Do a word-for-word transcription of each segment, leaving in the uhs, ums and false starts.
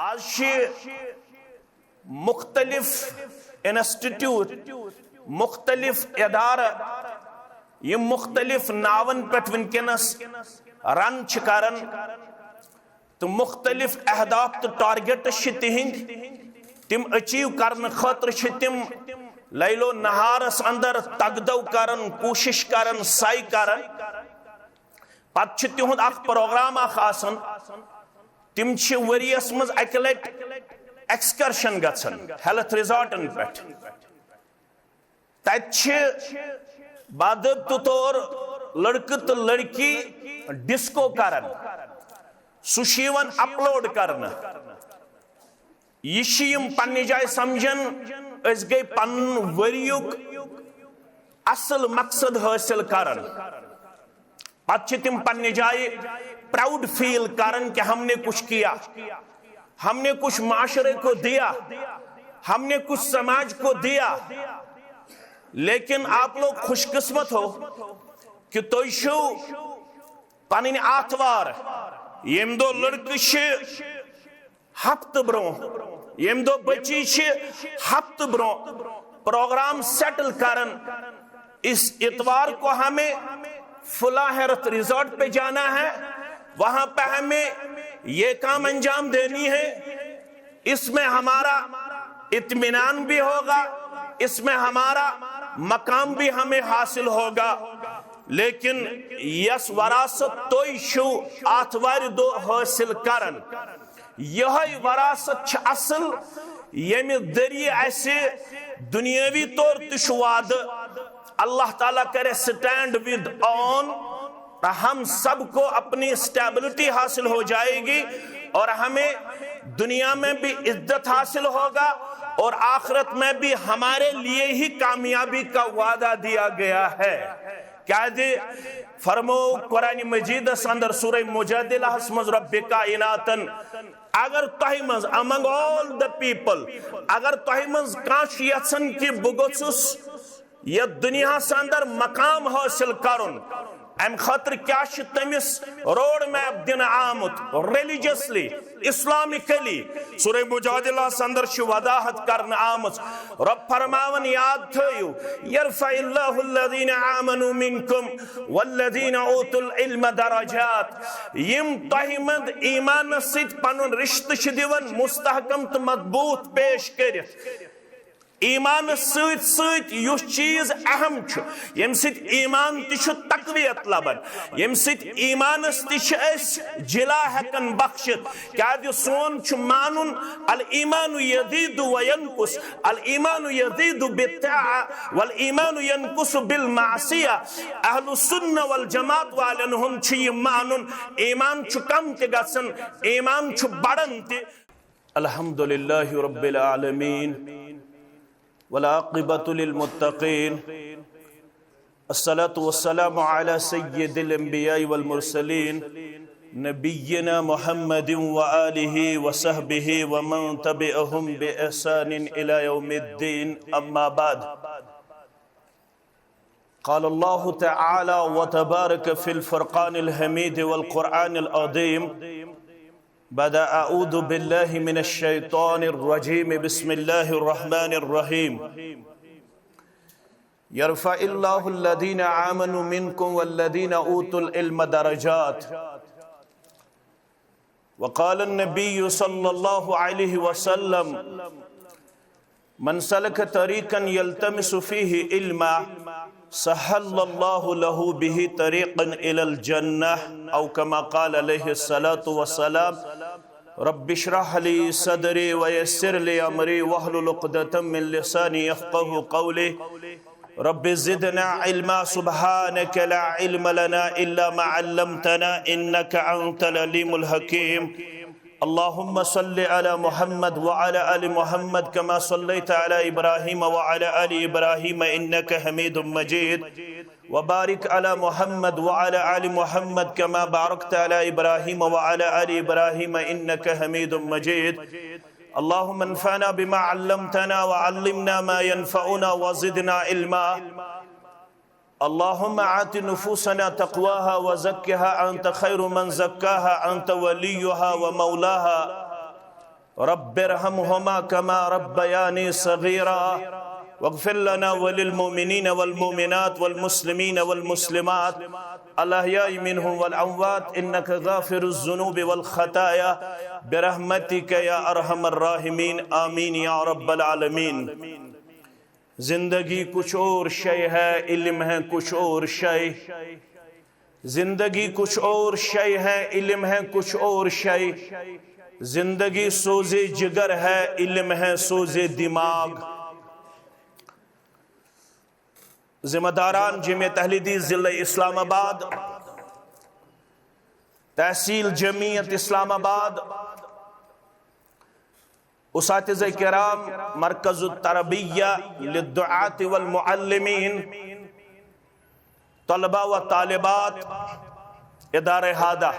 آز چھِ مختلف انسٹیٹیوٹ، مختلف ادارٕ، یِم مختلف ناون پٮ۪ٹھ وٕنکیٚنس رن چھِ کران، تہٕ مختلف اہداف تہٕ ٹارگیٹس چھِ تِہنٛدۍ، تِم اچیو کرنہٕ خٲطرٕ چھِ تِم لیل و نہارس اندر تگدو کران، کوٗشش کران، سعی کران۔ پتہٕ چھُ تِہُنٛد اکھ پروگرام اکھ آسان، تِم چھِ ؤریس منٛز اکہِ لٹہِ ایکسکرشن گژھان ہیلتھ ریزارٹن پٮ۪ٹھ۔ تتہِ چھِ باضٲبطہٕ طور لڑکہٕ تہٕ لڑکی ڈسکو کران، سُہ چھُ یِوان اپلوڈ کرنہٕ۔ یہِ چھِ یِم پننہِ جایہِ سمجھان، أسۍ گٔے پنُن ؤریُک اصل مقصد حٲصِل کران۔ پتہٕ چھِ تِم پننہِ جایہِ پراؤڈ فیل کران کہ ہم نے کچھ کیا، ہم نے کچھ معاشرے کو دیا، ہم نے کچھ سماج کو دیا۔ لیکن آپ لوگ خوش قسمت ہو کہ تُہۍ چھِو پنٕنۍ آتھوار، ییٚمہِ دۄہ لڑکہٕ چھِ ہفتہٕ برونٛہہ، ییٚمہِ دۄہ بچی چھِ ہفتہٕ برونٛہہ پروگرام سیٹل کران، اس اتوار کو ہمیں فلاں ہیلتھ ریزارٹ پہ جانا ہے، وہاں پہ ہمیں یہ کام انجام دینی ہے، اس میں ہمارا اطمینان بھی ہوگا، اس میں ہمارا مقام بھی ہمیں حاصل ہوگا۔ لیکن یس وراثت تُہۍ چھِو آتھوارِ دۄہ حٲصِل کران، یہے وراثت چھِ اصل، ییٚمہِ ذٔریعہٕ اسہِ دنیاوی طور تہِ چھُ وعدٕ، اللہ تعالیٰ کرِ stand with on، ہم سب کو اپنی اسٹیبلٹی حاصل ہو جائے گی اور ہمیں دنیا میں بھی عزت حاصل ہوگا اور آخرت میں بھی ہمارے لیے ہی کامیابی کا وعدہ دیا گیا ہے۔ کیازِ فرمو قرآن مجیدس اندر سورہ مجادلہس منٛز رب کائناتن، اگر تۄہہِ منٛز، among all the people، اگر تۄہہِ منٛز کانٛہہ چھُ یژھان کہِ بہٕ گوٚژھُس یتھ دنیاہس اندر مقام حٲصِل کرُن، امہِ خٲطرٕ کیٛاہ چھُ تٔمِس روڈ میپ دِنہٕ آمُت ریلیجسلی، اسلامکلی؟ سورہ مجادلہس اندر چھِ وضاحت کرنہٕ آمٕژ۔ رب فرماوان، یاد تھٲیِو، یرفع اللہ الذین آمنوا منکم والذین اوتوا العلم درجات۔ یِم تۄہہِ منٛز ایمانس سۭتۍ پنُن رشتہٕ چھِ دِوان مستحکم تہٕ مضبوط پیش کٔرِتھ، ایمانس سۭتۍ سۭتۍ یُس چیز اہم چھُ، ییٚمہِ سۭتۍ ایمان تہِ چھُ تقویت لبان، ییٚمہِ سۭتۍ ایمانس تہِ چھِ أسۍ جلا ہٮ۪کان بخشِتھ۔ کیازِ سون چھُ مانُن، الایمان یزید و ینقص، الایمان یزید بالطاعہ والایمان ینقص بالمعصیہ۔ اہل السنہ والجماعت والٮ۪ن ہُنٛد چھُ یہِ مانُن، ایمان چھُ کم تہِ گژھان، ایمان چھُ بڑان تہِ۔ الحمد لله رب العالمين، والعاقبة للمتقين، الصلاة والسلام على سيد الأنبياء والمرسلين، نبينا محمد وآله وصحبه ومن تبعهم بإحسان إلى يوم الدين، أما بعد۔ قال الله تعالى وتبارك في الفرقان الحميد والقرآن العظيم بعد أعوذ بالله من الشيطان الرجيم، بسم الله الرحمن الرحيم. يرفع الله الذين آمنوا منكم والذين أوتوا العلم درجات. وقال النبي صلى الله عليه وسلم، من سلك طريقا يلتمس فيه علما سهل الله له به طريقا إلى الجنة، أو كما قال عليه الصلاة والسلام. رب اشرح لي صدري ويسر لي أمري واحلل عقدة من لساني يفقه قولي. رب زدنا علما، سبحانك لا علم لنا إلا ما علمتنا إنك أنت العليم الحكيم. اللهم صل على محمد وعلى آل محمد كما صليت على إبراهيم وعلى آل إبراهيم إنك حميد مجيد. وبارك على محمد وعلى آل محمد كما باركت على إبراهيم وعلى آل إبراهيم إنك حميد مجيد. اللهم انفعنا بما علمتنا وعلمنا ما ينفعنا وزدنا علما. اللهم آت نفوسنا تقواها وزكها أنت خير من زكاها أنت وليها ومولاها. رب ارحمهما كما ربياني صغيرا، واغفر لنا وللمؤمنين والمؤمنات والمسلمين والمسلمات الأحياء منهم والأموات إنك غافر الذنوب والخطايا برحمتك يا أرحم الراحمين، آمين يا رب العالمين. زندگی کچھ اور شے ہے، علم ہے کچھ اور شے۔ زندگی کچھ اور شے ہے، علم ہے کچھ اور شے۔ زندگی سوزے جگر ہے، علم ہے سوزے دماغ۔ ذمہ داران جمعیت اہل حدیث ضلع اسلام آباد، تحصیل جمعیت اسلام آباد، اساتذہ کرام، مرکز التربیہ للدعاة والمعلمین، طلبہ و طالبات، ادارہ ہادہ،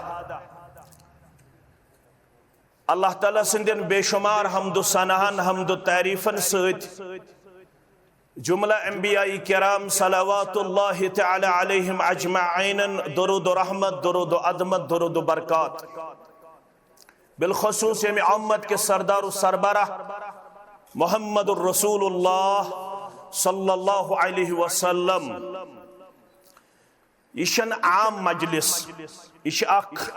اللہ تعالیٰ سٕنٛدٮ۪ن بے شمار حمد و ثناہن، حمد و تعریفن سۭتۍ، جملہ انبیاء کرام صلوات اللہ تعالیٰ علیہم اجمعینن درود و رحمت، درود و عظمت، درود و برکات۔ بالخصوص ییٚمہِ امت کے سردار و سربراہ محمد الرسول اللہ صلی اللہ علیہ وسلم۔ یہِ چھَنہٕ عام مجلس، یہِ چھِ اکھ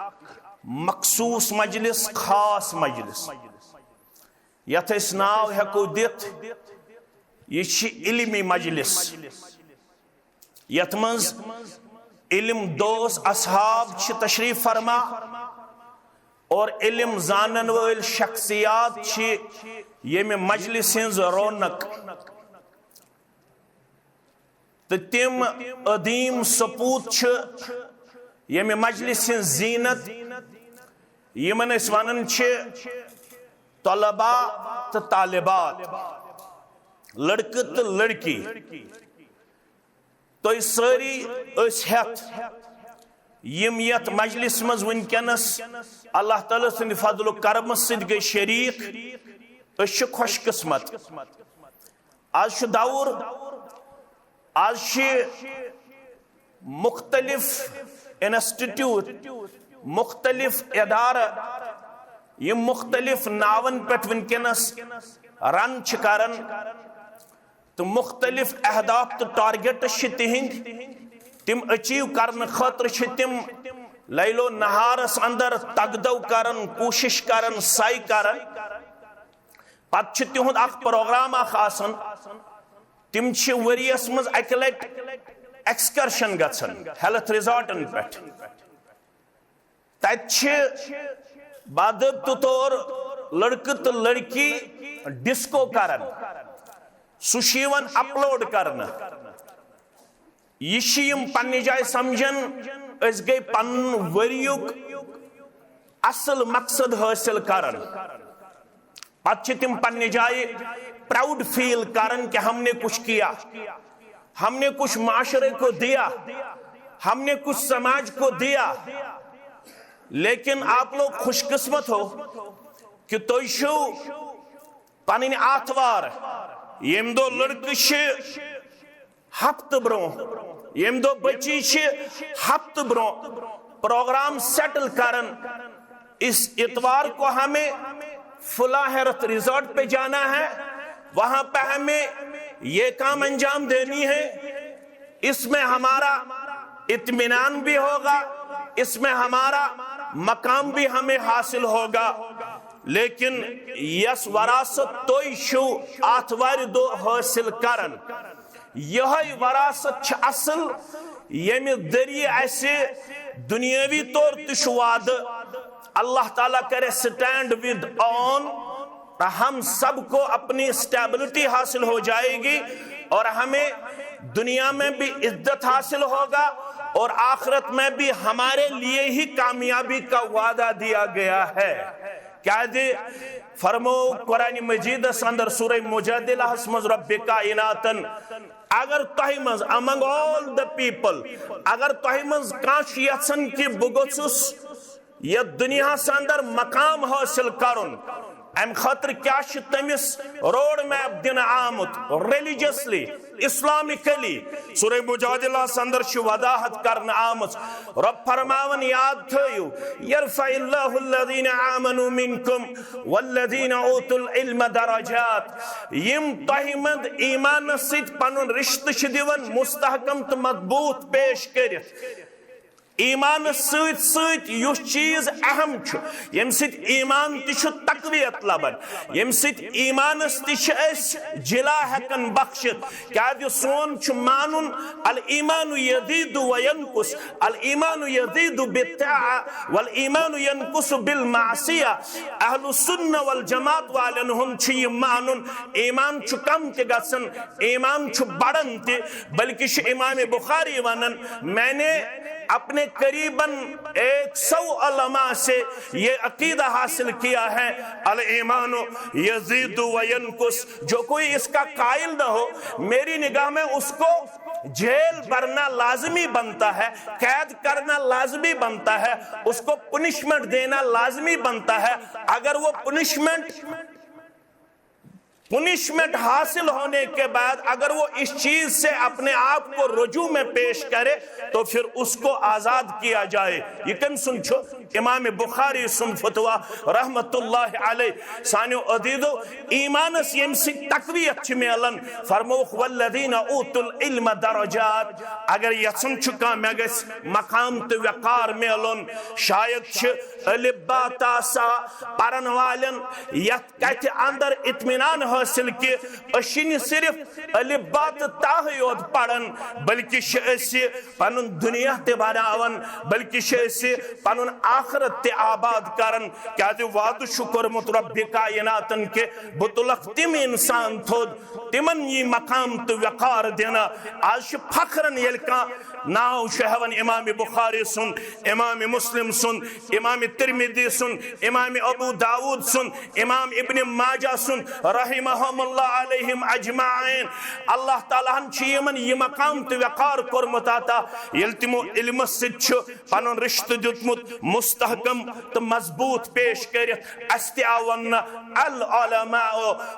مخصوص مجلس، خاص مجلس، یتھ أسۍ ناو ہٮ۪کو دِتھ، یہِ چھِ علمی مجلس، یتھ منٛز علم دوست اصحاب چھِ تشریف فرما اور علم زانن وٲلۍ شخصیات چھِ ییٚمہِ مجلس ہٕنٛز رونق۔ تہٕ تِم عظیٖم سپوٗت چھِ ییٚمہِ مجلس ہٕنٛز زیٖنت، یِمن أسۍ ونان چھِ طلباء تہٕ طالبات، لڑکہٕ تہٕ لڑکی۔ تُہۍ سٲری ٲسۍ ہٮ۪تھ، یِم یتھ مجلس منٛز وٕنکیٚنس اللہ تعالیٰ سٕنٛدِ فضل و کرمہٕ سۭتۍ گٔے شریٖک، أسۍ چھِ خوش قسمت۔ از چھُ دور، از چھِ مختلف انسٹیٹیوٹ، مختلف ادارٕ، یِم مختلف ناون پٮ۪ٹھ وٕنکیٚنس رن چھِ کران، تہٕ مختلف اہداف تہٕ ٹارگیٹس چھِ تِہنٛدۍ، تِم اچیو کرنہٕ خٲطرٕ چھِ تِم لیل و نہارس اندر تگدو کران، کوٗشش کران، سعی کران۔ پتہٕ چھُ تِہُنٛد اکھ پروگرام اکھ آسان، تِم چھِ ؤریس منٛز اکہِ لٹہِ ایکسکرشن گژھان ہیلتھ ریزارٹن پٮ۪ٹھ۔ تتہِ چھِ باضٲبطہٕ طور لڑکہٕ تہٕ لڑکی ڈسکو کران، سُہ چھُ یِوان اپلوڈ کرنہٕ۔ یہِ چھِ یِم پننہِ جایہِ سمجھان، أسۍ گٔے پنُن ؤریُک اصل مقصد حٲصِل کران۔ پتہٕ چھِ تِم پننہِ جایہِ پراؤڈ فیل کران کہ ہم نے کچھ کیا، ہم نے کچھ معاشرے کو دیا، ہم نے کچھ سماج کو دیا۔ لیکن آپ لوگ خوش قسمت ہو کہ تُہۍ چھِو پنٕنۍ آتھوار، ییٚمہِ دۄہ لڑکہٕ چھِ ہفتہٕ برونٛہہ، ییٚمہِ دۄہ بچی چھِ ہفتہٕ برونٛہہ پروگرام سیٹل کران، اس اتوار کو ہمیں فلاں ہیلتھ ریزارٹ پہ جانا ہے، وہاں پہ ہمیں یہ کام انجام دینی ہے، اس میں ہمارا اطمینان بھی ہوگا، اس میں ہمارا مقام بھی ہمیں حاصل ہوگا۔ لیکن یس وراثت تُہۍ چھِو آتھوارِ دۄہ حٲصِل کران، یہے وراثت چھِ اصل، ییٚمہِ ذٔریعہٕ اسہِ دنیاوی طور تہِ چھُ وعدٕ، اللہ تعالیٰ کرِ stand with on، ہم سب کو اپنی اسٹیبلٹی حاصل ہو جائے گی اور ہمیں دنیا میں بھی عزت حاصل ہوگا اور آخرت میں بھی ہمارے لیے ہی کامیابی کا وعدہ دیا گیا ہے۔ کیازِ فرمو قرآن مجیدس اندر سورہ مجادلہس منٛز رب کائناتن، اگر تۄہہِ منٛز، among all the people، اگر تۄہہِ منٛز کانٛہہ چھُ یژھان کہِ بہٕ گوٚژھُس یتھ دنیاہس اندر مقام حاصل کرُن، امہِ خٲطرٕ کیٛاہ چھُ تٔمِس روڈ میپ دِنہٕ آمُت؟ Religiously, Islamically. سورہ مجادلہس اندر چھِ وضاحت کرنہٕ آمٕژ۔ رب فرماوان، یاد تھٲیِو، یرفع اللہ الذین آمنوا منکم والذین اوتوا العلم درجات۔ یِم تۄہہِ منٛز ایمانس سۭتۍ پنُن رشتہٕ چھِ دِوان مستحکم تہٕ مضبوط پیش کٔرِتھ۔ ایمانس سۭتۍ سۭتۍ یُس چیز اہم چھُ، ییٚمہِ سۭتۍ ایمان تہِ چھُ تقویت لبان، ییٚمہِ سۭتۍ ایمانس تہِ چھِ أسۍ جلا ہٮ۪کان بخشِتھ۔ کیازِ سون چھُ مانُن، الایمان یزید و ینقص، الایمان یزید بالطاعہ، والایمان ینقص بالمعصیہ۔ اہل السنہ والجماعت والٮ۪ن ہُنٛد چھُ یہِ مانُن، ایمان چھُ کم تہِ گژھان، ایمان چھُ بڑان تہِ، بلکہ چھُ امام بخاری ونان، میں نے اپنے قریباً ایک سو علماء سے یہ عقیدہ حاصل کیا ہے، الایمان یزید و ینقص۔ جو کوئی اس کا قائل نہ ہو، میری نگاہ میں اس کو جیل بھرنا لازمی بنتا ہے، قید کرنا لازمی بنتا ہے، اس کو پنشمنٹ دینا لازمی بنتا ہے۔ اگر وہ پنشمنٹ پنشمنٹ حاصل ہونے کے بعد اگر وہ اس چیز سے اپنے آپ کو رجوع میں پیش کرے تو پھر اس کو آزاد کیا جائے۔ یہ کم سن چھو؟ امام بخاری سن فتوا رحمت اللہ علیہ۔ سانیو عزیزو، ایمانس یم سی تقویت چھ میلن، فرموخ والذین اوتوا العلم درجات۔ اگر یژھن چھ کانٛہہ مےٚ گژھِ مقام تہٕ وقار میلن، شاید چھ الف با تا سا پرن والن یتھ کتھِ اندر اطمینان حاصل کہ أسۍ چھِنہٕ صرف الف با تہٕ تاہٕے یوت پران، بلکہ چھِ أسۍ پنُن دنیا تہِ بناوان، بلکہ چھِ أسۍ پنُن آخرت تہِ آباد کران۔ کیازِ وعدٕ چھُ کوٚرمُت رب کائناتن کہ بہٕ تُلکھ تِم انسان تھوٚد، تِمن یی مقام تہٕ وقار دِنہٕ۔ آز چھِ فخرن ییٚلہِ کانٛہہ ناو چھُ ہٮ۪وان امام بخاری سُنٛد، امام مسلم سُنٛد، امام ترمذی سُنٛد، امام ابو داود سُنٛد، امام ابن ماجہ سُنٛد، رحمہم اللہ علیہم اجمعین۔ اللہ تعالیٰ ہن چھُ یِمن یہِ مقام تہٕ وقار کوٚرمُت عطا، ییٚلہِ تِمو علمس سۭتۍ چھُ پنُن رشتہٕ دیُتمُت مستحکم تہٕ مضبوط پیش کٔرِتھ۔ اسہِ تہِ آو وننہٕ، العلماء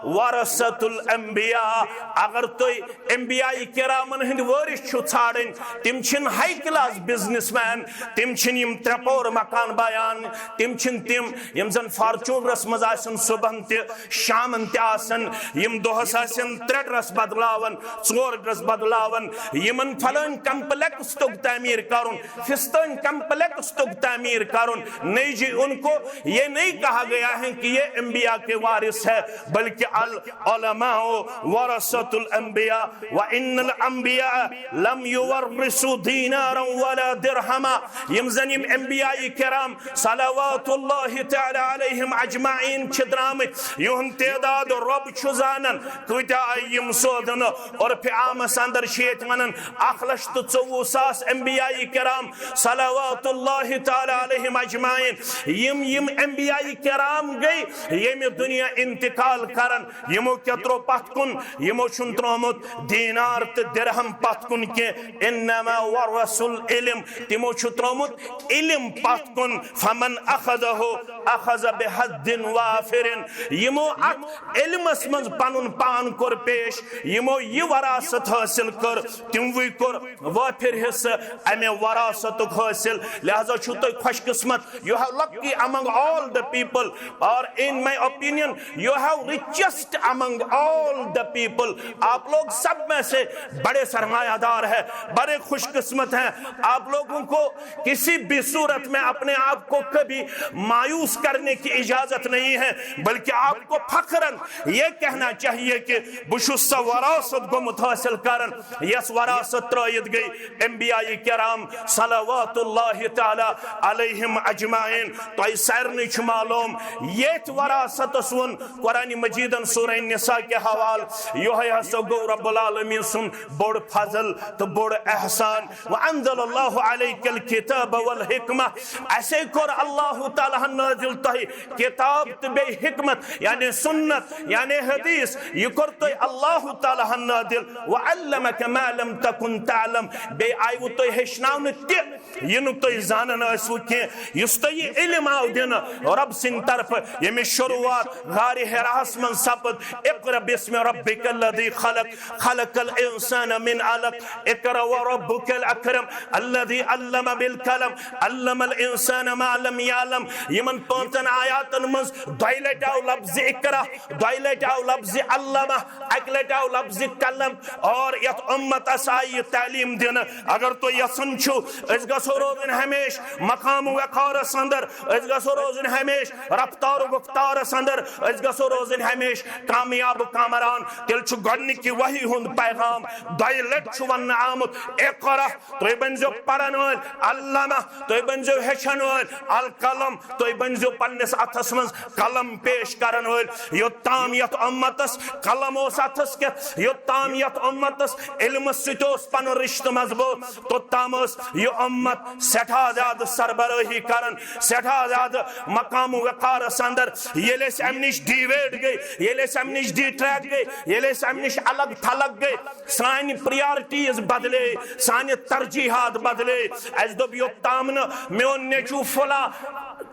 ورثۃ الانبیاء۔ اگر تُہۍ انبیاء کرامن ہٕنٛدۍ وٲرث چھِو ژھانڈٕنۍ، تِم چھِنہٕ ہائی کلاس بزنس مین، تِم چھِنہٕ یِم ترٛےٚ پور مکان بیان، تِم چھِنہٕ تِم یِم زن فارچونرس منٛز آسن صبحن تہِ شامن تہِ آسن، یِم دۄہس آسن ترٛےٚ ڈریس بدلاوان، ژور ڈریس بدلاوان، یِمن فلٲنۍ کمپلیکس توٚگ تعمیٖر کرُن، فستٲنۍ کمپلیکس توٚگ تعمیٖر کرُن۔ نہیں جی، ان کو یہ نہیں کہا گیا ہے کہ یہ انبیاء کے وارث ہے، بلکہ العلماء ورثۃ الانبیاء، وان الانبیاء لم یورثوا دینارا ولا درہما۔ یم زن یم انبیاء کرام صلوات اللہ تعالی علیہم اجمعین چھ درامت، یہند تعداد رب چھ زانن، کتیا آئی یم سوزن۔ عرف عامس اندر چھ یت ونن اکھ لچھ تہٕ ژوٚوُہ ساس انبیاء کرام صلوات اللہ تعالی علیہم اجمعین۔ یم یم انبیاء کرام گئی یمہ دنیا انتقال کرن، یمو کیا ترو پتھ کن؟ یمو چھن ترومت دینار تہٕ درہم پتھ کن کینٛہہ۔ انما ورثوا العلم، تمو چھ ترومت علم پتھ کن۔ فمن اخذه اخذ بحظ وافر۔ یمو اتھ علمس منز پنن پان کور پیش، یمو یہ وراثت حاصل کر، تموی کور وافر حصہ امہ وراثتک حاصل۔ لہذا چھو تُہۍ خوش قسمت، you have lucky among all the people, or in my opinion, you have richest among all the people. آپ لوگ سب میں سے بڑے سرمایہ دار ہیں، بڑے خوش قسمت ہیں۔ آپ لوگوں کو کسی بھی صورت میں اپنے آپ کو کبھی مایوس کرنے کی اجازت نہیں ہے، بلکہ آپ کو فخراً یہ کہنا چاہیے کہ بہٕ چھُس سۄ وراثت گوٚمُت حٲصِل کرن، یۄس وراثت ترٲیِتھ گٔے انبیاء کرام صلوات اللہ تعالی علیہم اجمعین۔ تۄہہِ سارنٕے چھُ معلوم، ییٚتھۍ وراثتس ووٚن قرآن مجیدن سورہ نساء کہِ حوالہٕ، یۄہے ہسا گوٚو رب العالمین سُنٛد بوٚڑ فضل تہٕ بوٚڑ احسان۔ وانزل اللہ علیک الکتاب والحکمہ، اسے کوٚر اللہ تعالیٰ ہن نازل تۄہہِ کتاب تہٕ بیٚیہِ حکمت، یعنی سنت، یعنی حدیث، یہِ کوٚر تۄہہِ اللہ تعالیٰ ہن نازل۔ وعلمک ما لم تکن تعلم، بیٚیہِ آیوٕ تۄہہِ ہیٚچھناونہٕ تہِ یہِ نہٕ تۄہہِ زانان ٲسوٕ کینٛہہ، یُس تۄہہِ یہِ علم آو دِنہٕ رب سٕنٛدِ طرفہٕ، ییٚمِچ شروٗعات غارِ حراہس منٛز سپٕد۔ اقرأ باسم ربک الذی خلق، خلق الانسان من علق، اقرأ وربک الاکرم، الذی علم بالقلم، علم الانسان ما لم یعلم۔ یِمن پانٛژن آیاتن منٛز دۄیہِ لٹہِ آو لفظ اقرأ، دۄیہِ لٹہِ آو لفظ علمہ، اکہِ لٹہِ آو لفظ قلم۔ اور یتھ امتس آیہِ یہِ تعلیٖم دِنہٕ۔ اگر تُہۍ یژھان چھِو أسۍ گژھو روزٕنۍ ہمیشہِ مقام وقارس اندر، أسۍ گژھو روزٕنۍ ہمیشہِ رفتار و گفتارس اندر، أسۍ گژھو روزٕنۍ ہمیشہِ کامیاب کامران، تیٚلہِ چھُ گۄڈنِکہِ وحی ہُنٛد پیغام دۄیہِ لٹہِ چھُ وننہٕ آمُت، اقرأ، تُہۍ بٔنۍزیو پرن وٲلۍ، علمہ، تُہۍ بٔنۍزیو ہیٚچھن وٲلۍ، القلم، تُہۍ بٔنۍزیو پننِس اتھس منٛز قلم پیش کرن وٲلۍ۔ یوٚتام یتھ امتس قلم اوس اتھس کٮ۪تھ، یوٚتام یتھ امتس علمس سۭتۍ اوس پنُن رشتہٕ مضبوط، توٚتام ٲس یہِ امت سٮ۪ٹھاہ زیادٕ سربرٲہی کران، سٮ۪ٹھاہ زیادٕ مقام وقارس اندر۔ ییٚلہِ أسۍ امہِ نِش ڈیویٹ گٔے، ییٚلہِ أسۍ امہِ نِش ڈی ٹریک گٔے، ییٚلہِ أسۍ امہِ نِش الگ تھلگ گٔے، سانہِ پریارٹیز بدلے، سانہِ ترجیحات بدلے۔ اسہِ دوٚپ، یوٚتام نہٕ میون نیٚچو فلاں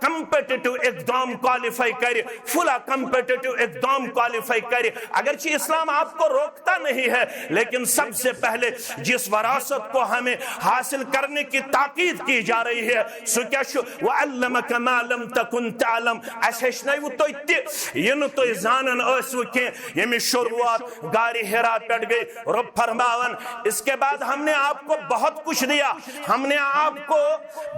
کمپیٹیٹو ایگزام کوالیفائی کرِ، فلاں کمپیٹیٹو ایگزام کوالیفائی کرِ، اگرچہ اسلام آپ کو روکتا نہیں ہے، لیکن سب سے پہلے جس وراثت کو ہمیں حاصل کرنے کی تاکید کی جا رہی ہے، سُہ کیا چھُ؟ وعلمک ما لم تکن تعلم، اسہِ ہیٚچھنٲوٕ تُہۍ تہِ یہِ نہٕ تُہۍ زانان ٲسوٕ کینٛہہ۔ ییٚمِچ شروٗعات غارِ حرا پٮ۪ٹھ گٔے۔ رب فرماوان، اس کے بعد ہم نے آپ کو بہت کچھ دیا، ہم نے آپ کو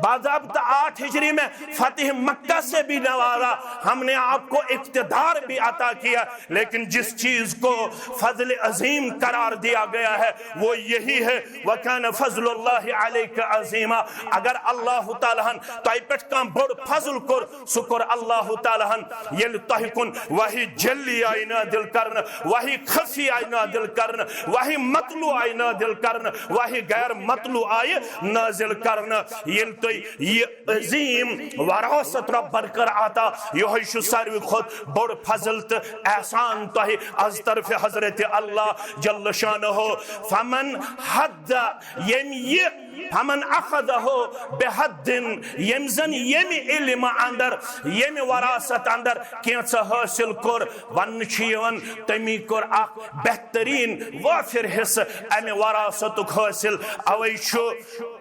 باضابطہ آٹھ ہجری میں فتح مکہ سے بھی نوازا، ہم نے آپ کو اقتدار بھی عطا کیا، لیکن جس چیز کو فضل عظیم قرار دیا گیا ہے، وہ یہی ہے۔ وکان فضل اللہ علیک عظیما، اگر اللہ تعالیٰ ہن تۄہہِ پٮ۪ٹھ کانٛہہ بوٚڑ فضل کوٚر، سُہ کوٚر اللہ تعالیٰ ہن ییٚلہِ تۄہہِ کُن وحی جلی آیہِ نازل کرنہٕ، وحی خفی آیہِ نازل کرنہٕ، وحی مطلوع آیہِ نازل کرنہٕ، وحی غیر مطلوع آیہِ نازل کرنہٕ۔ ییٚلہِ تُہۍ یہِ عظیم وراثت رۄبن کٔر عطا، یِہوٚے چھُ ساروی کھۄتہٕ بوٚڑ فضل تہٕ احسان تۄہہِ از طرفِ حضرت اللہ جل شانہ۔ فمن حد، ییٚمۍ یہِ فمن اخذہ بحد، ییٚمۍ زن ییٚمہِ علمہٕ اندر، ییٚمہِ وراثت اندر کینٛژھا حٲصِل کوٚر، وننہٕ چھُ یِوان تٔمی کوٚر اکھ بہترین وافر حصہٕ امہِ وراثتُک حٲصِل۔ اوے چھُ،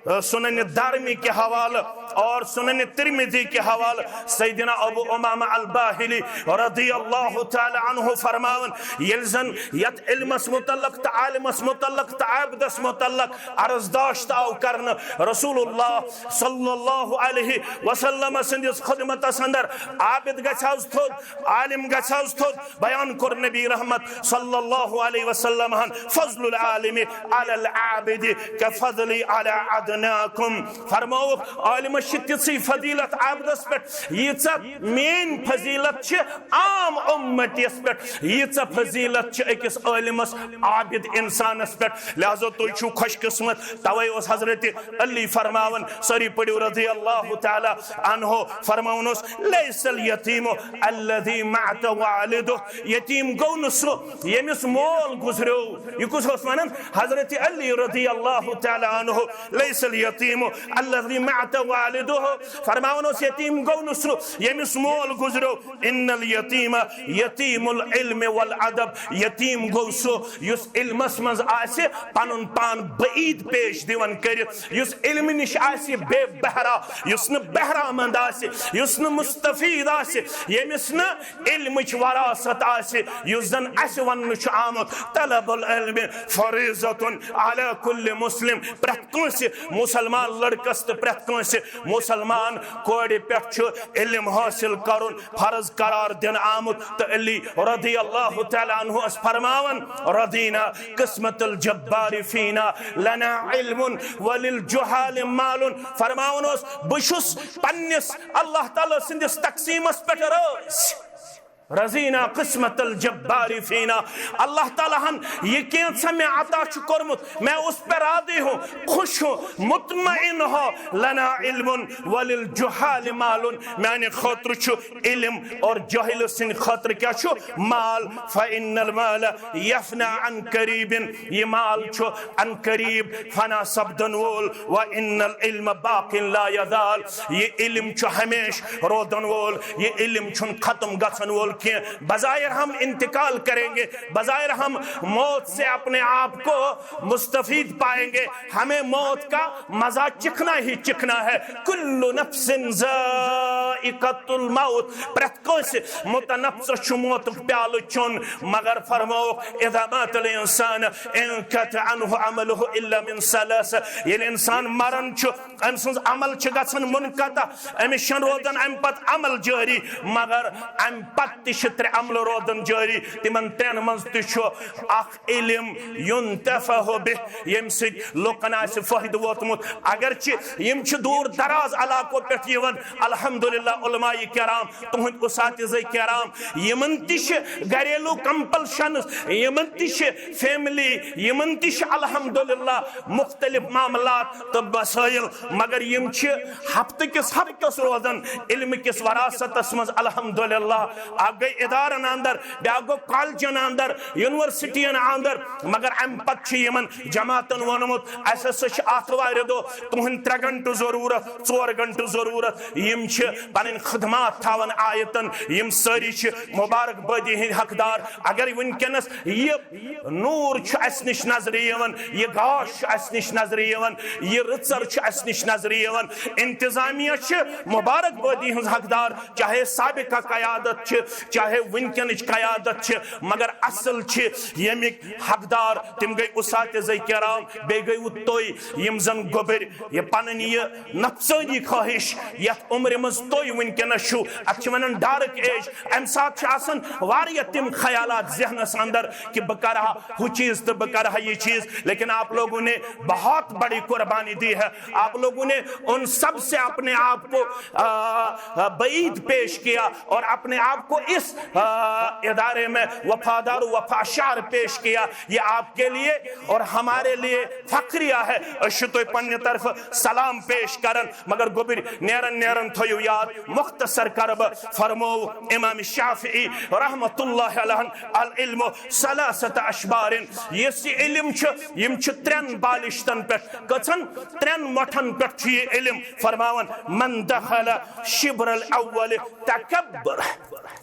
آ، سنن دارمی کہِ حوالہٕ اور سنن ترمذی کہِ حوالہٕ سیدنا ابو امامہ الباہلی رضی اللہ تعالیٰ عنہ فرماوان، ییٚلہِ زن یتھ علمس متعلق تہٕ عالمس متعلق تہٕ عابدس متعلق عرض داشت آو کرنہٕ، رسول اللہ صلی اللہ علیہ وسلم سٕنٛدِس خدمتس اندر عابد گژھِ حظ تھوٚد، عالم گژھِ حظ تھوٚد۔ بیان کوٚر نبی رحمت صلی اللہ علیہ وسلم ہن، فضل العالم علی العابد کفضلی علی ادناکم۔ فرمووُکھ، عالمس چھِ تِژھٕے فضیلت عابدس پٮ۪ٹھ، ییٖژاہ میٲنۍ فضیلت چھِ عام امتیس پٮ۪ٹھ، ییٖژاہ فضیلت چھِ أکِس عالمس عابد انسانس پٮ۪ٹھ۔ لہذا تُہۍ چھِو خوش قسمت۔ توے اوس حضرت علی فرماوان، سٲری پٔرِو رضی اللہ تعالیٰ عنہ، فرماوان اوس، لیس الیتیم الذی مات والدہ، یتیٖم گوٚو نہٕ سُہ ییٚمِس مول گُزریو۔ یہِ کُس اوس ونان؟ حضرت علی رضی اللہ تعالیٰ عنہ، لیس الیتیم الذی مات والدہ، فرماوان اوس، یتیٖم گوٚو نہٕ سُہ ییٚمِس مول گُزریو۔ ان الیتیم یتیم العلم والادب، یتیٖم گوٚو سُہ یُس علمس منٛز آسہِ پنُن پان بعید پیش دِوان کٔرِتھ، یُس علمہٕ نِش آسہِ بے بہرا، یُس نہٕ بہرامند آسہِ، یُس نہٕ مستفید آسہِ، ییٚمِس نہٕ علمٕچ وراثت آسہِ، یُس زن اسہِ وننہٕ چھُ آمُت، طلب العلم فریضۃ علی کل مسلم، پرٛٮ۪تھ کٲنٛسہِ مسلمان لڑکس تہٕ پرٛٮ۪تھ کٲنٛسہِ مسلمان کورِ پٮ۪ٹھ چھُ علم حٲصِل کرُن فرض قرار دِنہٕ آمُت۔ تہٕ علی رضی اللہ تعالیٰ عنہ ٲس فرماوان، رضینا قسمت الجبار فینا، لنا علم وللجہال مال۔ فرماوان اوس، بہٕ چھُس پننِس اللہ تعالیٰ سٕنٛدِس تقسیٖمس پٮ۪ٹھ رٲضۍ۔ رضینا قسمت الجبار فینا۔ اللہ تعالیٰ ہن یہ کینٛژھا مےٚ عطا چھُ کوٚرمُت، میں اس پہ راضی ہوں، خوش ہوں، مطمئن ہوں۔ لنا علم وللجہال مال۔ میانہِ خٲطرٕ چھُ علم اور جاہل سٕنٛدِ خٲطرٕ کیٛاہ چھُ؟ مال۔ فإن المال يفنى عن قريب۔ یہ مال چھُ عن قریب فنا سپدن وول۔ وإن العلم باق لا يزال۔ یہ علم چھُ ہمیشہ روزن وول، یہ علم چھُنہٕ ختم گژھن وول کینٛہہ۔ بظاہر ہم انتقال کریں گے، بظاہر ہم موت سے اپنے آپ کو مستفید پائیں گے، ہمیں موت کا مزہ چکھنا ہی چکھنا ہے۔ کل نفس ذائقۃ الموت، پرٛٮ۪تھ کٲنٛسہِ متنفس چھُ موتُک پیالہٕ چیوٚن، مگر فرمووُکھ، اذا مات الانسان انقطع عنہ عمله الا من ثلاث۔ ییٚلہِ انسان مران چھُ، أمۍ سٕنٛز عمل چھِ گژھان منقطع، أمِس چھَنہٕ روزان اَمہِ پتہٕ عمل جٲری، مگر اَمہِ پتہٕ تہِ چھِ ترٛےٚ عملہٕ روزان جٲری۔ تِمن ترٛٮ۪ن منٛز تہِ چھُ اکھ علم ينتفع به، ییٚمہِ سۭتۍ لُکن آسہِ فٲیدٕ ووتمُت۔ اگرچہِ یِم چھِ دوٗر دراز علاقو پٮ۪ٹھ یِوان، الحمدللہ علماء کرام، تُہنٛدۍ اساتذہ کرام، یِمن تہِ چھِ گھریلو compulsions، یِمن تہِ چھِ family، یِمن تہِ چھِ الحمدللہ مختلف معاملات تہٕ مسائل، مگر یِم چھِ ہفتہٕ کِس ہفتس روزان علم کِس وراثتس منٛز الحمدللہ۔ اکھ گٔے ادارن اندر، بیاکھ گوٚو کالجن اندر، یونیورسٹین اندر، مگر امہِ پتہٕ چھُ یِمن جماعتن ووٚنمُت، اسہِ ہسا چھِ آتھوارِ دۄہ تُہنٛد ترٛےٚ گھنٹہٕ ضروٗرت، ژور گھنٹہٕ ضروٗرت۔ یِم چھِ پنٕنۍ خدمات تھاوان آیتن، یِم سٲری چھِ مبارک بٲدی ہٕنٛدۍ حقدار۔ اگر وٕنکیٚنس یہِ نور چھُ اسہِ نِش نظرِ یِوان، یہِ گاش چھُ اسہِ نِش نظرِ یِوان، یہِ رٕژر چھُ اسہِ نِش نظرِ یِوان۔ انتظامیہ چھِ مبارک بٲدی ہٕنٛز حقدار، چاہے سابقہ قیادت چھِ، چاہے وٕنکیٚنٕچ قیادت چھِ، مگر اصل چھِ ییٚمِکۍ حقدار، تِم گٔے اساتذہ کرام، بیٚیہِ گٔیوٕ تُہۍ، یِم زن گوٚبٕرۍ یہِ پنٕنۍ یہِ نفسٲنی خواہش یتھ عمرِ منٛز تُہۍ وٕنکیٚنس چھِو، اتھ چھِ ونان dark age۔ امہِ ساتہٕ چھِ آسان واریاہ تِم خیالات ذہنس اندر کہِ بہٕ کرٕ ہا ہُہ چیٖز تہٕ بہٕ کرٕ ہا یہِ چیٖز، لیکن آپ لوگوں نے بہت بڑی قربانی دی ہے۔ آپ لوگوں نے ان سب سے اپنے آپ کو، آ، آ، بعید پیش کیا اور اپنے آپ کو اس، آ، ادارے میں وفادار و وفاشار پیش کیا۔ یہ آپ کے لیے اور ہمارے لیے فخریہ ہے۔ أسۍ چھِ تۄہہِ پننہِ طرفہٕ سلام پیش کران۔ مگر گوٚبٕرۍ نیران نیران تھٲیِو یاد، مختصر کرٕ بہٕ، فرموو امام شافعی رحمت اللہ علیہ، العلم ثلاثة اشبار، یُس یہِ علم چھُ، یِم چھِ ترٛٮ۪ن بالشتن پٮ۪ٹھ۔ کٔژن؟ ترٛٮ۪ن مۄٹھن پٮ۪ٹھ چھُ یہِ علم۔ فرماوان، من دخل شبر الاول تکبر۔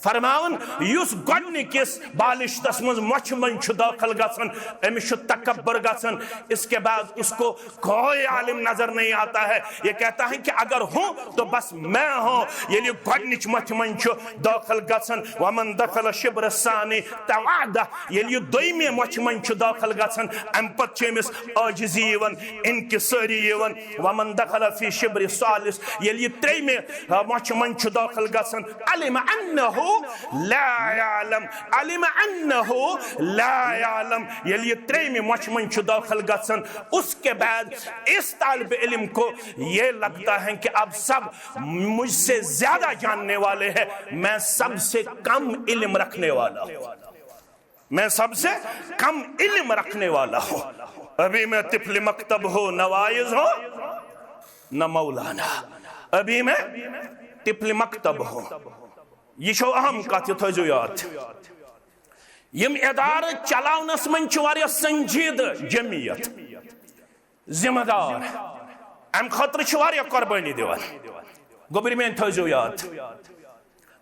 فرماوان، یُس گۄڈنِکِس بالشتس منٛز مۄچھِ منٛز چھُ دٲخل گژھان، أمِس چھُ تکبر گژھان۔ اس کے بعد اس کو کوئی عالم نظر نہیں آتا ہے۔ یہ کہتا ہے کہ اگر ہوں تو بس میں ہوں۔ ییٚلہِ یہِ گۄڈنِچ مۄچھِ منٛز چھُ دٲخل گژھان، ومن دخل شبر الثانی تواضع، ییٚلہِ یہِ دوٚیمہِ مۄچھِ منٛز چھُ دٲخل گژھان، اَمہِ پتہٕ چھِ أمِس عٲجزی یِوان، انکسٲری یِوان۔ ومن دخل فی شبر الثالث، ییٚلہِ یہِ ترٛیٚیمہِ، آ، مۄچھِ منٛز چھُ دٲخل گژھان، علم انہ لا یعلم، علم انہ لا یعلم، ییٚلہِ یہِ ترٛیٚیمہِ مۄچھِ منٛز چھُ دٲخل گژھان، اس کے بعد اس طالب علم کو یہ لگتا ہے کہ اب سب مجھ سے زیادہ جاننے والے ہیں، میں سب سے کم علم رکھنے والا ہوں، میں سب سے کم علم رکھنے والا ہوں۔ ابھی میں طفل مکتب ہوں، نہ واعظ ہوں، نہ مولانا، ابھی میں طفل مکتب ہوں۔ یہ چھو اہم کتھ، یہ تھٲیزیو یاد۔ یم ادارٕ چلاونس منٛز چھِ واریاہ سنجیدٕ جمعیت، ذمہ دار، امہِ خٲطرٕ چھِ واریاہ قۄربٲنی دِوان۔ گوٚبرۍ میٲنۍ تھٲیزیو یاد۔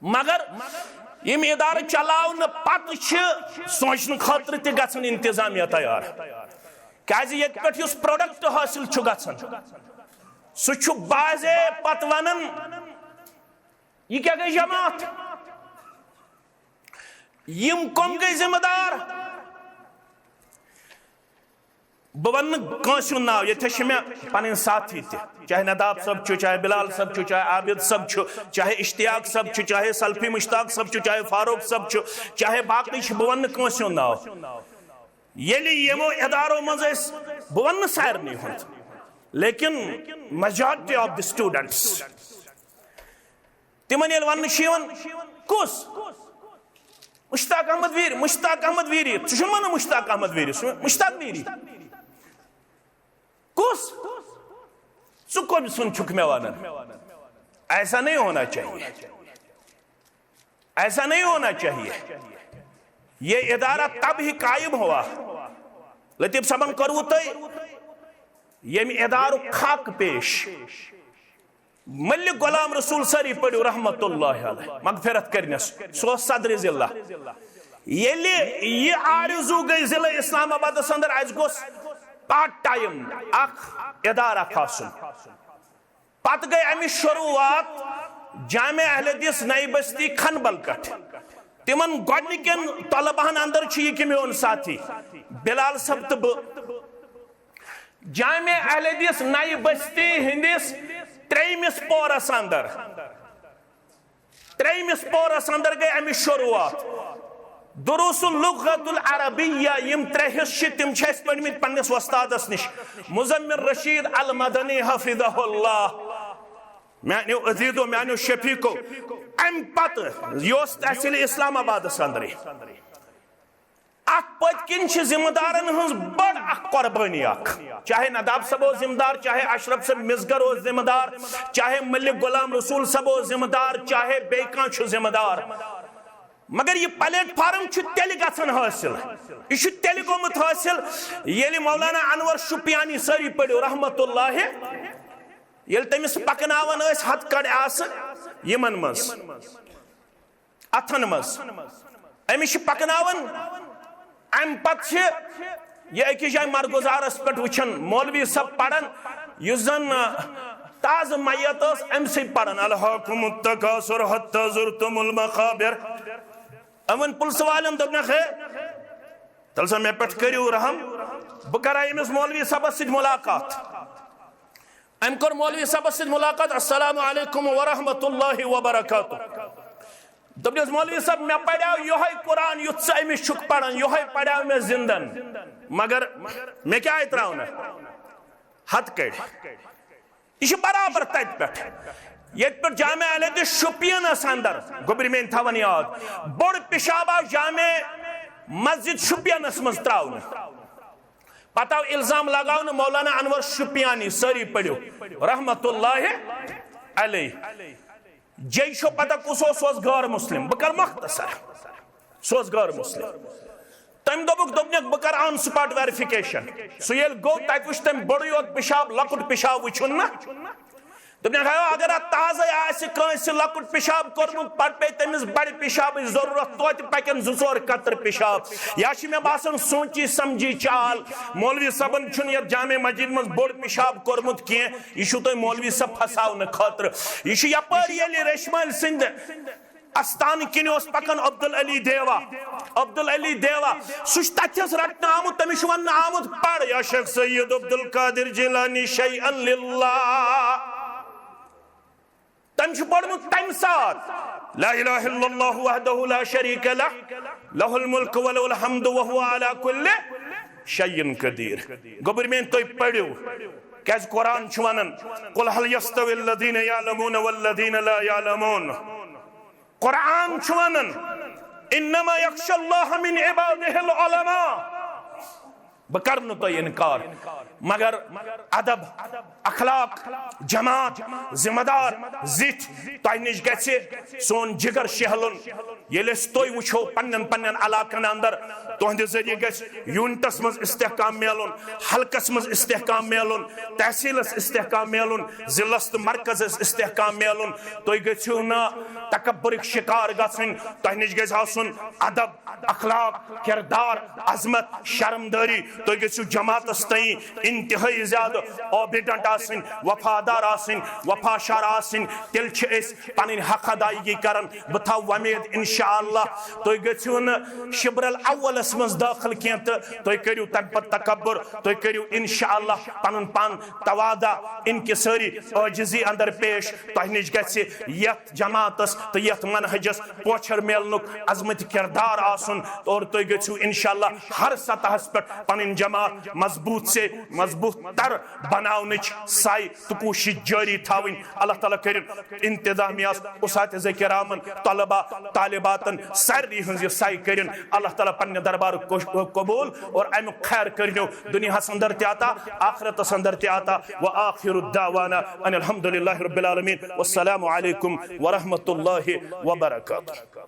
مگر یم ادارٕ چلاونہٕ پتہٕ چھِ سونٛچنہٕ خٲطرٕ تہِ گژھان انتظامیہ تیار۔ کیازِ ییٚتہِ پٮ۪ٹھ یُس product حٲصِل چھُ گژھان، سُہ چھُ بعضے پتہٕ ونان، یہِ کیٛاہ گٔے جماعت؟ یم کم گٔے ذمہ دار؟ بہٕ ونہٕ نہٕ کٲنٛسہِ ہُنٛد ناو، ییٚتہِ چھِ مےٚ پنٕنۍ ساتھی تہِ، چاہے نداب صٲب چھُ، چاہے بلال صٲب چھُ، چاہے عابد صٲب چھُ، چاہے اشتیاق صٲب چھُ، چاہے سلفی مشتاق صٲب چھُ، چاہے فاروق صٲب چھُ، چاہے باقٕے چھِ، بہٕ ونہٕ نہٕ کٲنٛسہِ ہُنٛد ناو۔ ییٚلہِ یِمو ادارو منٛز أسۍ، بہٕ ونہٕ نہٕ سارنٕے ہُنٛد، لیکن majority of the students، تِمن ییٚلہِ وننہٕ چھُ یِوان، کُس؟ مشتاق احمد ویری، مشتاق احمد ویری، ژٕ چھُنہٕ ونان مشتاق احمد ویری، ژٕ چھُکھ مشتاق ویری۔ کُس؟ ژٕ کٔمۍ سُنٛد چھُکھ مےٚ ونان؟ ایسا نہیں ہونا چاہیے، ایسا نہیں ہونا چاہیے۔ یہ ادارہ تب ہی قائم ہوا، لطیف صٲبن کوٚروٕ تۄہہِ ییٚمہِ ادارُک خاکہٕ پیش۔ ملک غلام رسول سٲری پٔرِو رحمت اللہ علیہ، مغفرت کٔرنس، سُہ اوس صدر ضلع۔ ییٚلہِ یہِ آرزو گٔے ضلع اسلام آبادس اندر، اسہِ گوٚژھ پارٹ ٹائم اکھ ادارہ اکھ آسُن۔ پتہٕ گٔے امِچ شروعات جامع اہل حدیث نئی بستی کھنبل پٮ۪ٹھ۔ تِمن گۄڈنِکٮ۪ن طلبہن اندر چھُ یہِ کہِ میون ساتھی بلال صٲب تہٕ بہٕ۔ جامع اہل حدیث نئی بستی ہندس ترٛیٚیمِس پورس اندر، ترٛیٚیمِس پورس اندر گٔے امِچ شروعات۔ دروس اللغت العربیہ، یِم ترٛےٚ حصہٕ چھِ، تِم چھِ اسہِ پٔرمٕتۍ پننِس وۄستادس نِش، مزمل رشید المدنی حفظہ اللہ۔ میانیو عزیزو، میانیو شفیقو، امہِ پتہٕ یہِ اوس تحصیل اسلام آبادس اندرٕے۔ اتھ پٔتۍ کِنۍ چھِ ذمہٕ دارن ہٕنٛز بٔڑ اکھ قۄربٲنی اکھ۔ چاہے نداب صٲب اوس ذمہٕ دار، چاہے اشرف صٲب مصغر اوس ذمہٕ دار، چاہے ملک غلام رسول صٲب اوس ذمہٕ دار، چاہے بیٚیہِ کانٛہہ چھُ ذمہٕ دار۔ مگر یہِ پلیٹ فارم چھُ تیٚلہِ گژھان حٲصِل، یہِ چھُ تیٚلہِ گوٚمُت حٲصِل، ییٚلہِ مولانا انور شُپیانی، سٲری پٔرِو رحمت اللہ، ییٚلہِ تٔمِس پکناوان ٲسۍ ہتھ کڑ آسہٕ یِمن منٛز، اتھن منٛز۔ أمِس چھِ پکناوان۔ امہِ پتہٕ چھِ یہِ أکِس جایہِ مرگزارس پٮ۪ٹھ وٕچھان، مولوی صٲب پران، یُس زن، آ، تازٕ میت ٲس، أمۍ سٕے پران، "الہاکم التکاثر حتی زرتم المقابر۔" أمۍ ووٚن پُلسہٕ والٮ۪ن، دوٚپنکھ، "ہے، تیٚلہِ سا مےٚ پٮ۪ٹھ کٔرِو رحم، بہٕ کرا أمِس مولوی صٲبس سۭتۍ ملاقات۔" أمۍ کٔر مولوی صٲبس سۭتۍ ملاقات، "السلام علیکم ورحمۃ اللہ وبرکاتہ۔" دوٚپنس، "مولوی صٲب، مےٚ پریو یۄہے قرآن یُتھ ژٕ أمِس چھُکھ پران، یۄہے پریو مےٚ زندن، مگر مےٚ کیٛاہ آیہِ تراونہٕ؟ ہتھ کڑِ۔" یہِ چھُ برابر تتہِ پٮ۪ٹھ، ییٚتہِ پٮ۪ٹھ جامع اہل حدیث شُپینس اندر، گوٚبرۍ میٲنۍ تھاوان یاد، بوٚڑ پِشاب آو جامع مسجد شُپینس منٛز تراونہٕ۔ پتہٕ آو الزام لگاونہٕ مولانا انور شُپیانی، سٲری پٔرِو رحمت اللہ علیہ۔ جے چھو پتہ کُس اوس؟ سُہ اوس غٲر مسلم۔ بہٕ کرٕ مختصر، سُہ اوس غٲر مسلم۔ تٔمۍ دوٚپُکھ، دوٚپنکھ، "بہٕ کرٕ on spot verification۔" سُہ ییٚلہِ گوٚو، تتہِ وُچھ تٔمۍ بوٚڑُے یوت پِشاب، لۄکُٹ پِشاب وُچھُن نہ۔ دوٚپنکھ، "ہیو، اگر اتھ تازے آسہِ کٲنٛسہِ لۄکُٹ پِشاب کوٚرمُت، پتہٕ پیٚیہِ تٔمِس بڑِ پِشابٕچ ضروٗرت، توتہِ پکن زٕ ژور قطرٕ پِشاب۔ یا چھِ مےٚ باسان سونچی سمجھی چال، مولوی صٲبن چھُنہٕ یتھ جامع مسجد منٛز بوٚڑ پِشاب کوٚرمُت کینٛہہ، یہِ چھُو تۄہہِ مولوی صٲب پھساونہٕ خٲطرٕ۔ یہِ چھُ یپٲرۍ ییٚلہِ ریشمٲلۍ سٕنٛدِ استان کِنۍ اوس پکان عبدالعلی دیوا، عبدالعلی دیوا، سُہ چھُ تتھس رٹنہٕ آمُت، تٔمِس چھُ وننہٕ آمُت، 'پَر یا شیخ سید عبدالقادر جیلانی شیئا للہ.'" تٔمۍ چھُ پوٚرمُت تَمہِ ساتہٕ، "لا الہ الا اللہ وحدہ لا شریک لہ، لہ الملک و لہ الحمد و هو علی کل شیء قدیر۔" گوٚبرۍ میٲنۍ، تُہۍ پٔرِو، کیازِ قرآن چھُ ونان، "قل هل یستوی الذین یعلمون والذین لا یعلمون۔" قرآن چھُ ونان، "انما یخشی اللہ من عبادہ العلماء۔" بہٕ کرٕ نہٕ تۄہہِ انکار، مگر ادب، اخلاق، جماعت، ذمہ دار، زِٹھۍ، تۄہہِ نِش گژھِ سون جگر شہلُن۔ ییٚلہِ أسۍ تُہۍ وٕچھو پننٮ۪ن پننٮ۪ن علاقن اندر، تُہنٛدِ ذٔریعہٕ گژھِ یوٗنٹس منٛز استحکام میلُن، حلقس منٛز استحکام میلُن، تحصیلس استحکام میلُن، ضلعس تہٕ مرکزس استحکام میلُن۔ تُہۍ گٔژھِو نہٕ تکبرٕکۍ شکار گژھٕنۍ، تۄہہِ نِش گژھِ آسُن ادب، اخلاق، کردار، عظمت، شرمداری۔ تُہۍ گٔژھِو جماعتس تام انتہٲئی زیادٕ obedient آسٕنۍ، وفادار آسٕنۍ، وفاشار آسٕنۍ۔ تیٚلہِ چھِ أسۍ پنٕنۍ حق ادائیگی کران۔ بہٕ تھاوٕ وۄمید انشاءاللہ تُہۍ گٔژھِو نہٕ شبر الاولس منٛز دٲخل کینٛہہ تہٕ تُہۍ کٔرِو تمہِ پتہٕ تکبر۔ تُہۍ کٔرِو انشاءاللہ پنُن پان تواضع، انکساری، عاجزی اندر پیش۔ تۄہہِ نِش گژھِ یتھ جماعتس تہٕ یتھ منہجس پوچھر میلنُک عظمت کردار آسُن، اور تُہۍ گٔژھِو انشاءاللہ ہر سطحس پٮ۪ٹھ پنٕنۍ جماعت مضبوط سے مضبوط تر بناونٕچ سعی تہٕ کوٗشش جٲری تھاوٕنۍ۔ اللہ تعالیٰ کٔرِن انتظامیہس، اساتذہ کرامن، طلبہ، طالباتن، سارنٕے ہٕنٛز یہِ سعی کٔرِن اللہ تعالیٰ پننہِ دربارُک کو- قبول اور امیُک خیر کٔرِنو دُنیاہس اندر تہِ عطا، آخرتس اندر تہِ عطا۔ وآخر دعوانا ان الحمد للہ رب العالمین۔ والسلام علیکم ورحمۃ اللہ وبرکاتہ۔